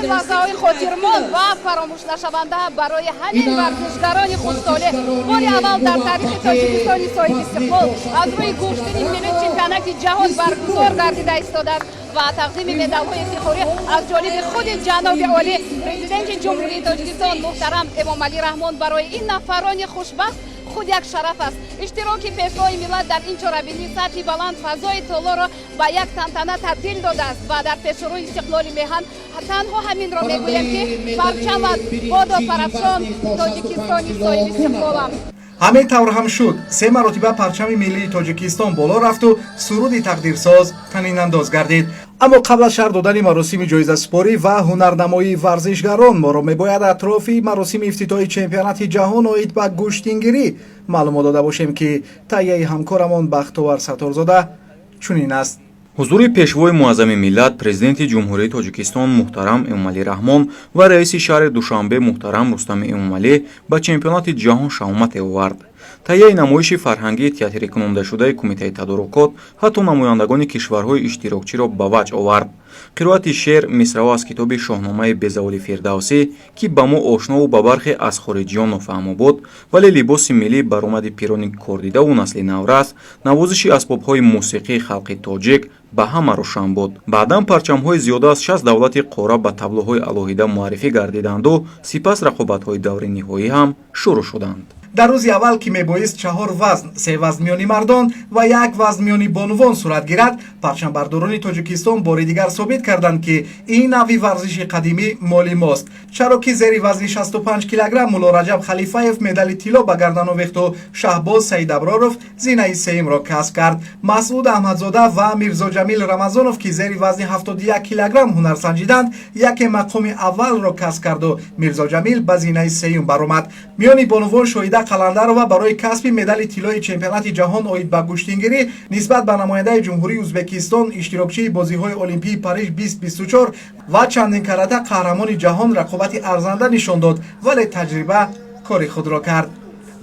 Чунин лаҳзаҳои хотирмон ва фаромӯшнашаванда барои ҳамин варзишгарони хушсолеҳ. Бори аввал дар таърихи Тоҷикистони соҳибистиқлол аз рӯи гӯштини миллӣ чемпионати ҷаҳон баргузор гардида истодааст ва тақдими медалҳои ифтихорӣ аз ҷониби худи ҷаноби олӣ, Президенти Ҷумҳурии Тоҷикистон муҳтарам Эмомалӣ Раҳмон, барои ин нафарони хушбахт худ як шараф аст. Иштироки Пешвои миллат дар ин чорабинии сатҳи баланд фазои толорро ба як тантана табдил додааст ва дар пешрӯи истиқлоли меҳан танҳо ҳаминро мегӯем, ки парчамат бодо парафшон, Тоҷикистони соҳибистиқлолам. Ҳамин тавр ҳам шуд. Се маротиба парчами миллии Тоҷикистон боло рафту суруди тақдирсоз танинандоз гардид. Аммо қабл аз шарҳ додани маросими ҷоизасупорӣ ва ҳунарнамоии варзишгарон, моро мебояд атрофи маросими ифтитоҳи чемпионати ҷаҳон оид ба гӯштингирӣ маълумот дода бошем, ки таҳияи ҳамкорамон Бахтовар Сатторзода чунин аст. Ҳузури Пешвои муаззами миллат, Президенти Ҷумҳурии Тоҷикистон муҳтарам Эмомалӣ Раҳмон ва раиси шаҳри Душанбе муҳтарам Рустами Эмомалӣ ба чемпионати ҷаҳон шаҳомате овард. Таҳияи намоиши фарҳангии театрикунондашудаи кумитаи тадорукот ҳатто намояндагони кишварҳои иштирокчиро ба ваҷд овард. Қироати шеър, мисраҳо аз китоби Шоҳномаи безаволи Фирдавсӣ, ки ба мо ошнову ба бархе аз хориҷиён нофаҳмо буд, вале либоси миллӣ, баромади пирони кордидаву насли наврас, навозиши асбобҳои мусиқии халқи тоҷик ба ҳама рӯшан буд. Баъдан парчамҳои зиёда аз 60 давлати қора ба таблоҳои алоҳида муаррифӣ гардиданду сипас рақобатҳои даври ниҳоӣ ҳам шурӯъ шуданд. Дар рӯзи аввал, ки мебоист чаҳор вазн, се вазн миёни мардон ва як вазн миёни бонувон сурат гирад, парчамбардорони Тоҷикистон бори дигар собит карданд, ки ин навъи варзиши қадимӣ моли мост, чаро ки зери вазни 65 килограмм Муллораҷаб Халифаев медали тилло ба гардан овехту Шаҳбоз Саидаброров зинаи сеюмро касб кард. Масъуд Аҳмадзода ва Мирзоҷамил Рамазонов, ки зери вазни 71 килограмм ҳунар санҷиданд, яке мақоми аввалро касб карду Мирзоҷамил ба зинаи сеюм баромад. Миёни бонувон Шоҳида Қаландарова барои касби медали тиллои чемпионати ҷаҳон оид ба гӯштингирӣ нисбат ба намояндаи Ҷумҳурии Ӯзбекистон, иштирокчии бозиҳои Олимпии Париж 2024 ва чандинкарата қаҳрамони ҷаҳон, рақобати арзанда нишон дод, вале таҷриба кори худро кард.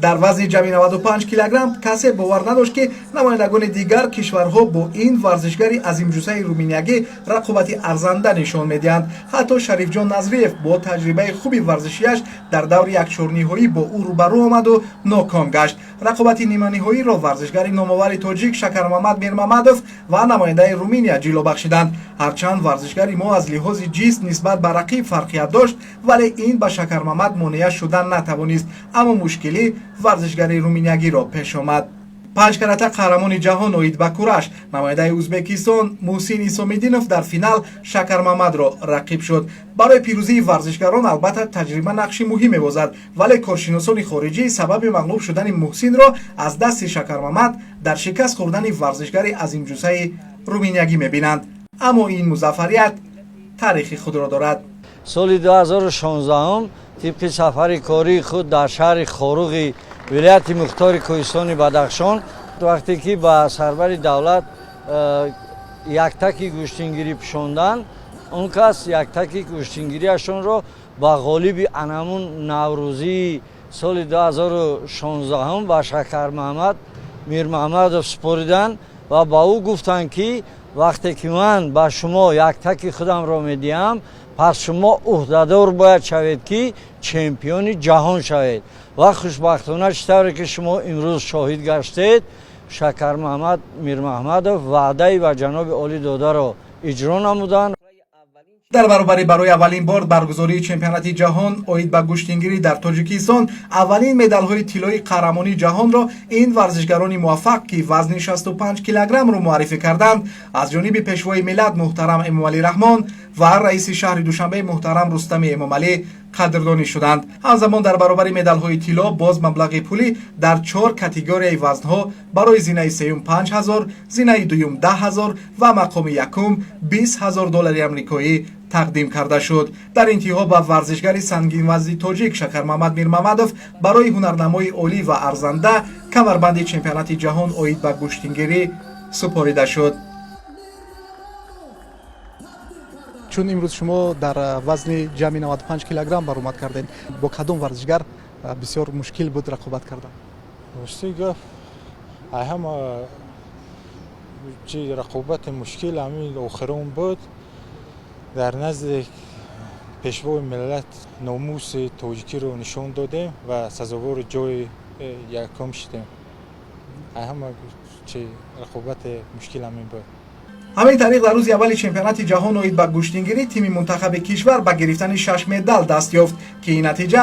Дар вазни ҷамъи 95 килограмм касе бовар надошт, ки намояндагони дигар кишварҳо бо ин варзишгари азимҷуссаи руминиягӣ рақобати арзанда нишон медиҳанд. Ҳатто Шарифҷон Назриев бо таҷрибаи хуби варзишияш дар даври якчорниҳоӣ бо ӯ рӯбарӯ омаду ноком гашт. Рақобати ниманиҳоиро варзишгари номовари тоҷик Шакармамад Мирмамадов ва намояндаи Руминия ҷило бахшиданд. Ҳарчанд варзишгари мо аз лиҳози ҷисм нисбат ба рақиб фарқият дошт, вале ин ба Шакармамад монеа шудан натавонист. Аммо мушкилӣ варзишгари руминиягиро пеш омад. Панҷкарата қаҳрамони ҷаҳон оид ба кураш, намояндаи Ӯзбекистон Муҳсин Исомиддинов дар финал Шакармамадро рақиб шуд. Барои пирӯзии варзишгарон албатта таҷриба нақши муҳим мебозад, вале коршиносони хориҷӣ сабаби мағлуб шудани Муҳсинро аз дасти Шакармамад дар шикаст хӯрдани варзишгари азимҷуссаи руминиягӣ мебинанд. Аммо ин музаффарият таърихи худро дорад. Соли 2016 тибқи сафари кории худ дар шаҳри Хоруғи вилояти мухтори Кӯҳистони Бадахшон, вақте ки ба сарвари давлат яктаки гӯштингирӣ пӯшонданд, он кас яктаки гӯштингириашонро ба ғолиби анамун наврӯзии соли 2016 ба Шакармаҳмад Мирмаҳмадов супориданд ва ба ӯ гуфтанд, ки вақте ки ман ба шумо яктаки худамро медиҳам, пас шумо ӯҳдадор бояд шавед, ки чемпиони ҷаҳон шавед. Ва хушбахтона, чӣ тавре ки шумо имрӯз шоҳид гаштед, Шакармаҳмад Мирмаҳмадов ваъдаи ба ҷаноби олӣ додаро иҷро намуданд. Дар баробари барои аввалин бор баргузории чемпионати ҷаҳон оид ба гӯштингирӣ дар Тоҷикистон, аввалин медалҳои тиллои қаҳрамонии ҷаҳонро ин варзишгарони муваффақ, ки вазни 65 килограммро муаррифӣ карданд, аз ҷониби Пешвои миллат муҳтарам Эмомалӣ Раҳмон ва раиси шаҳри Душанбе муҳтарам Рустами Эмомалӣ қадрдонӣ шуданд. Ҳамзамон, дар баробари медалҳои тилло боз маблағи пулӣ дар чор категорияи вазнҳо: барои зинаи сеюм 5000, зинаи дуюм 10 000 ва мақоми якум 20 000 доллари амрикоӣ тақдим карда шуд. Дар интиҳо ба варзишгари сангинвазни тоҷик Шакармамад Мирмамадов барои ҳунарнамои олӣ ва арзанда камарбанди чемпионати ҷаҳон оид ба гӯштингирӣ супорида шуд. Чун имрӯз шумо дар вазни ҷамъи 95 килограмм баромад кардед, бо кадом варзишгар бисёр мушкил буд рақобат кардан? Рости гап, ай ҳама чи рақобати мушкил ҳамин охирон буд дар назди Пешвои миллат, номуси тоҷикиро нишон додем ва сазовори ҷои якум шудем. Ҳама чи рақобати мушкил ҳамин буд. Ҳамин тариқ, дар рӯзи аввали чемпионати ҷаҳон оид ба гӯштингирӣ тими мунтахаби кишвар ба гирифтани шаш медал даст ёфт, ки ин натиҷа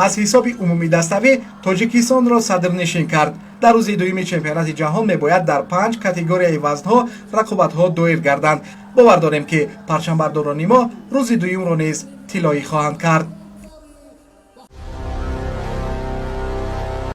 аз ҳисоби умумидаставӣ Тоҷикистонро садрнишин кард. Дар рӯзи дуюми чемпионати ҷаҳон мебояд дар панҷ категорияи вазнҳо рақобатҳо доир гарданд. Бовар дорем, ки парчамбардорони мо рӯзи дуюмро низ тиллоӣ хоҳанд кард.